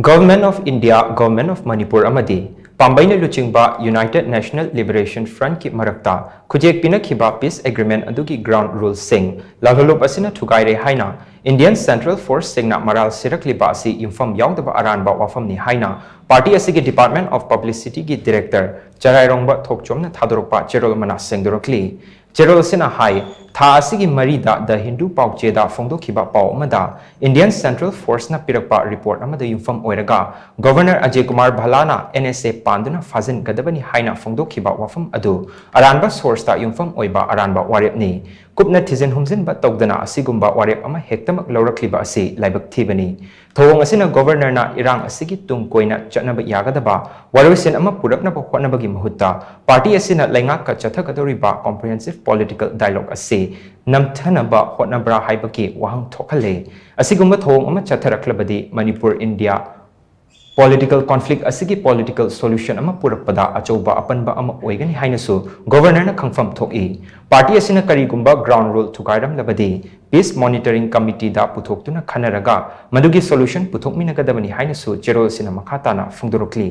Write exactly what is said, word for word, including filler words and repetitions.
Government of India, Government of Manipur ꯑꯃꯗꯤ ꯄꯥꯝꯕꯩꯅ ꯂꯨꯆꯤꯡꯕ United National Liberation Front ꯀꯤ ꯃꯔꯛꯇ ꯈꯨꯖꯦꯛ ꯄꯤꯅꯈꯤꯕ peace agreement ꯑꯗꯨꯒꯤ ground rule ꯁꯤꯡ ꯂꯥꯜꯍꯧꯂꯨꯞ ꯑꯁꯤꯅ ꯊꯨꯒꯥꯏꯔꯦ ꯍꯥꯏꯅ Indian Central Force ꯁꯤꯡꯅ ꯃꯔꯥꯜ ꯁꯤꯔꯛꯂꯤꯕ ꯑꯁꯤ ꯌꯨꯝꯐꯝ ꯌꯥꯎꯗꯕ ꯑꯔꯥꯟꯕ ꯋꯥꯐꯝꯅꯤ ꯍꯥꯏꯅ party ꯑꯁꯤꯒꯤ Department of Publicity ꯒꯤ Director ꯆꯔꯥꯏꯔꯣꯡꯕ ꯊꯣꯛꯆꯣꯝꯅ ꯊꯥꯗꯣꯔꯛꯄ ꯆꯦꯔꯣꯜ ꯑꯃꯅ ꯁꯦꯡꯗꯣꯔꯛꯂꯤ꯫ ꯆꯦꯔꯣꯜ ꯑꯁꯤꯅ ꯍꯥꯏ, ꯊꯥ ꯑꯁꯤꯒꯤ ꯃꯔꯤꯗ The Hindu ꯄꯥꯎꯆꯦꯗ ꯐꯣꯡꯗꯣꯛꯈꯤꯕ ꯄꯥꯎ ꯑꯃꯗ Indian Central Force ꯅ ꯄꯤꯔꯛꯄ report ꯑꯃꯗ ꯌꯨꯝꯐꯝ ꯑꯣꯏꯔꯒ Governor Ajay Kumar ꯚꯜꯂꯥꯅ N S A ꯄꯥꯟꯗꯨꯅ ꯐꯥꯖꯤꯟꯒꯗꯕꯅꯤ ꯍꯥꯏꯅ ꯐꯣꯡꯗꯣꯛꯈꯤꯕ ꯋꯥꯐꯝ ꯑꯗꯨ ꯑꯔꯥꯟꯕ source ꯇ ꯌꯨꯝꯐꯝ ꯑꯣꯏꯕ ꯑꯔꯥꯟꯕ ꯋꯥꯔꯦꯞꯅꯤ꯫ ꯀꯨꯞꯅ ꯊꯤꯖꯤꯟ ꯍꯨꯝꯖꯤꯟꯕ ꯇꯧꯗꯅ ꯑꯁꯤꯒꯨꯝꯕ ꯋꯥꯔꯦꯞ ꯑꯃ ꯍꯦꯛꯇꯃꯛ ꯂꯧꯔꯛꯂꯤꯕ ꯑꯁꯤ ꯂꯥꯏꯕꯛ ꯊꯤꯕꯅꯤ꯫ ꯊꯧꯑꯣꯡ ꯑꯁꯤꯅ Governor ꯅ ꯏꯔꯥꯡ ꯑꯁꯤꯒꯤ ꯇꯨꯡ ꯀꯣꯏꯅ ꯆꯠꯅꯕ ꯌꯥꯒꯗꯕ ꯋꯥꯔꯣꯏꯁꯤꯟ ꯑꯃ ꯄꯨꯔꯛꯅꯕ ꯍꯣꯠꯅꯕꯒꯤ ꯃꯍꯨꯠꯇ party ꯑꯁꯤꯅ ꯂꯩꯉꯥꯛꯀ ꯆꯠꯊꯒꯗꯧꯔꯤꯕ comprehensive political dialogue ꯑꯁꯤ ꯅꯝꯊꯅꯕ ꯍꯣꯠꯅꯕ꯭ꯔꯥ ꯍꯥꯏꯕꯒꯤ ꯋꯥꯍꯪ ꯊꯣꯛꯍꯜꯂꯦ꯫ ꯑꯁꯤꯒꯨꯝꯕ ꯊꯧꯑꯣꯡ ꯑꯃ ꯆꯠꯊꯔꯛꯂꯕꯗꯤ ꯃꯅꯤꯄꯨꯔ India political conflict ꯑꯁꯤꯒꯤ political solution ꯑꯃ ꯄꯨꯔꯛꯄꯗ ꯑꯆꯧꯕ ꯑꯄꯟꯕ ꯑꯃ ꯑꯣꯏꯒꯅꯤ ꯍꯥꯏꯅꯁꯨ Governor ꯅ ꯈꯪꯐꯝ ꯊꯣꯛꯏ꯫ Party ꯑꯁꯤꯅ ꯀꯔꯤꯒꯨꯝꯕ ground rule ꯊꯨꯒꯥꯏꯔꯝꯂꯕꯗꯤ peace monitoring committee ꯗ ꯄꯨꯊꯣꯛꯇꯨꯅ ꯈꯟꯅꯔꯒ ꯃꯗꯨꯒꯤ solution ꯄꯨꯊꯣꯛꯃꯤꯟꯅꯒꯗꯕꯅꯤ ꯍꯥꯏꯅꯁꯨ ꯆꯦꯔꯣꯜ ꯑꯁꯤꯅ ꯃꯈꯥ ꯇꯥꯅ ꯐꯣꯡꯗꯣꯔꯛꯂꯤ꯫